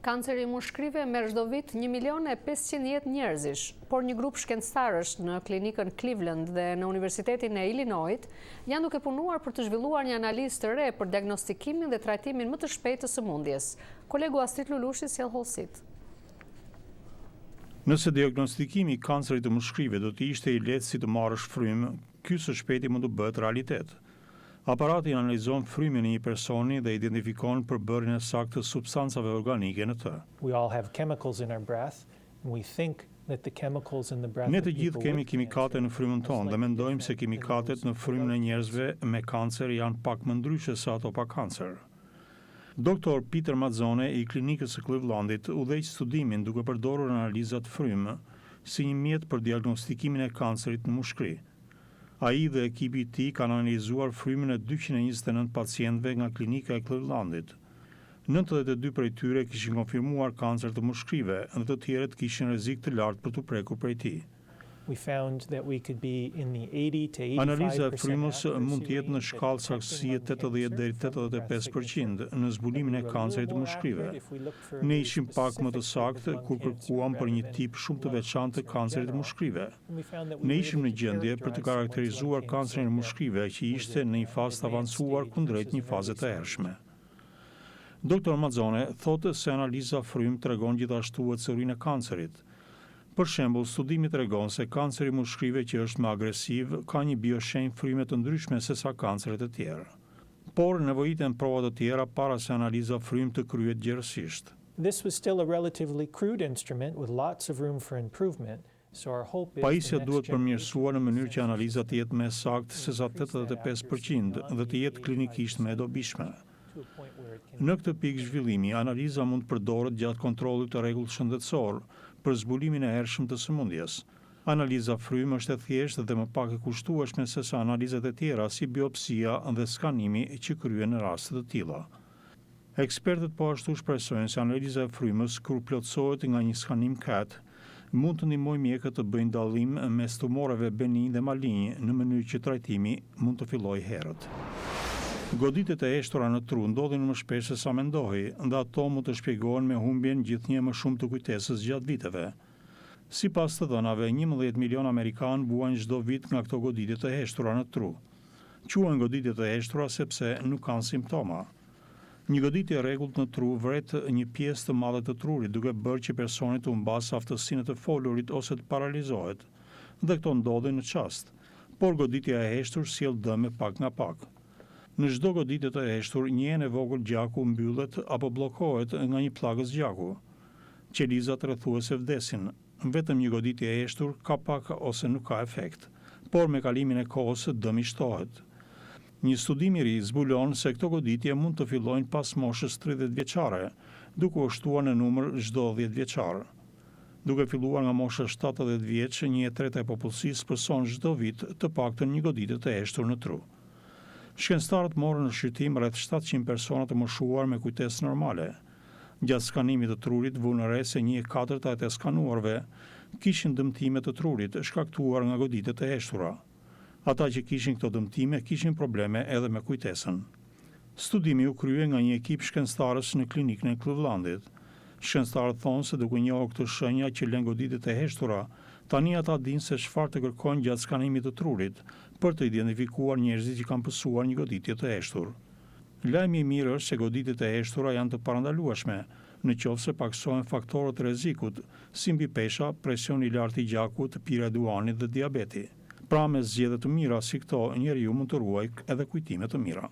Kanceri i mushkërive merr çdo vit 1 milion e 500 jetë njerëzish, por një grup shkencëtarësh në klinikën Cleveland dhe në Universitetin e Illinois janë duke punuar për të zhvilluar një analizë të re për diagnostikimin dhe trajtimin më të shpejtë të sëmundjes. Kolegu Astrit Lulushi sjell hollësitë. Nëse diagnostikimi i kancerit të mushkërive do të ishte i lehtë si të marrësh frymë, ky së shpejti mund të bëhet realitet. Aparati analizon frymën e një personi dhe identifikon përbërjen e saktë të substancave organike në të. We all have chemicals in our breath and we think that the chemicals in the breath Ne të gjithë kemi kimikate në frymën tonë dhe mendojmë se kimikatet në frymën e njerëzve me kancer janë pak më ndryshe se ato pa kancer. Dr. Peter Mazzone i klinikës së Clevelandit udhëheq studimin duke përdorur analizat frymë si një mjet për diagnostikimin e kancerit në mushkëri. Ai dhe ekipi i tij kanë analizuar frymën e 229 pacientëve nga klinika e Clevelandit. 92 prej tyre kishin konfirmuar kancer të mushkërive dhe të tjerët kishin rrezik të lartë për t'u prekur prej tij. We found that we could be in the 80 to 85% Analiza e frymës mund të jetë në shkallë saktësie 80 deri 85% në zbulimin e kancerit të mushkërive. Ne ishim pak më të saktë kur kërkuam për një tip shumë të veçantë të kancerit të mushkërive. Ne ishim në gjendje për të karakterizuar kancerin e mushkërive që ishte në një fazë të avancuar kundrejt një faze të hershme. Dr. Mazzone thotë se analiza frymë tregon gjithashtu ecurinë e kancerit. Për shembull, studimi tregon se kanceri i mushkërive që është më agresiv ka një bioshenjë fryme të ndryshme se sa kanceret e tjerë. Por nevojiten prova të tjera para se analiza frymë të kryhet gjerësisht. This was still a relatively crude instrument with lots of room for improvement. Pajisja duhet përmirësuar në mënyrë që analiza të jetë më e saktë se sa 85% dhe të jetë klinikisht më e dobishme. Në këtë pikë zhvillimi, analiza mund të përdoret gjatë kontrollit të rregullt shëndetësor për zbulimin e hershëm të sëmundjes. Analiza frymë është e thjeshtë dhe më pak e kushtueshme se sa analizat e tjera si biopsia dhe skanimi që kryhen në raste të tilla. Ekspertët po ashtu shpresojnë se analiza e frymës kur plotësohet nga një skanim CAT mund të ndihmojë mjekët të bëjnë dallim mes tumoreve beninj dhe malinj në mënyrë që trajtimi mund të fillojë herët. Goditjet e heshtura në tru ndodhin më shpesh se sa mendohej, dhe ato mund të shpjegohen me humbjen gjithnjë më shumë të kujtesës gjatë viteve. Sipas të dhënave, 11 milion amerikanë vuajnë çdo vit nga këto goditje të heshtura në tru. Quhen goditje të heshtura sepse nuk kanë simptoma. Një goditje e rregullt në tru vret një pjesë të madhe të trurit, duke bërë që personi të humbasë aftësinë e të folurit ose të paralizohet. Dhe këto ndodhin në çast, por goditja e heshtur sjell dëme pak nga pak. Në çdo goditje të heshtur, një enë e vogël gjaku mbyllet apo bllokohet nga një pllakëz gjaku. Qelizat rrethuese vdesin. Vetëm një goditje e heshtur ka pak ose nuk ka efekt, por me kalimin e kohës dëmi shtohet. Një studim i ri zbulon se këto goditje mund të fillojnë pas moshës 30 vjeçare, duke u shtuar në numër çdo 10 vjeçar. Duke filluar nga mosha 70 vjeç, një e treta e popullsisë pëson çdo vit të paktën një goditje të heshtur në tru. Shkencëtarët morën në shqyrtim rreth 700 persona të moshuar me kujtesë normale. Gjatë skanimit të trurit vunë re se 1/4 e të skanuarve kishin dëmtime të trurit shkaktuar nga goditjet e heshtura. Ata që kishin këto dëmtime kishin probleme edhe me kujtesën. Studimi u krye nga një ekip shkencëtarësh në klinikën e Clevelandit. Shkencëtarët thonë se duke njohur këto shenja që lënë goditjet e heshtura, tani ata dinë se çfarë të kërkojnë gjatë skanimit të trurit për të identifikuar njerëzit që kanë pësuar një goditje të heshtur. Lajmi i mirë është se goditjet e heshtura janë të parandalueshme, në qoftë se paksohen faktorët e rrezikut, si mbipesha, presioni i lartë i gjakut, pirja e duhanit dhe diabeti. Pra me zgjedhje të mira si këto, njeriu mund të ruajë edhe kujtime të mira.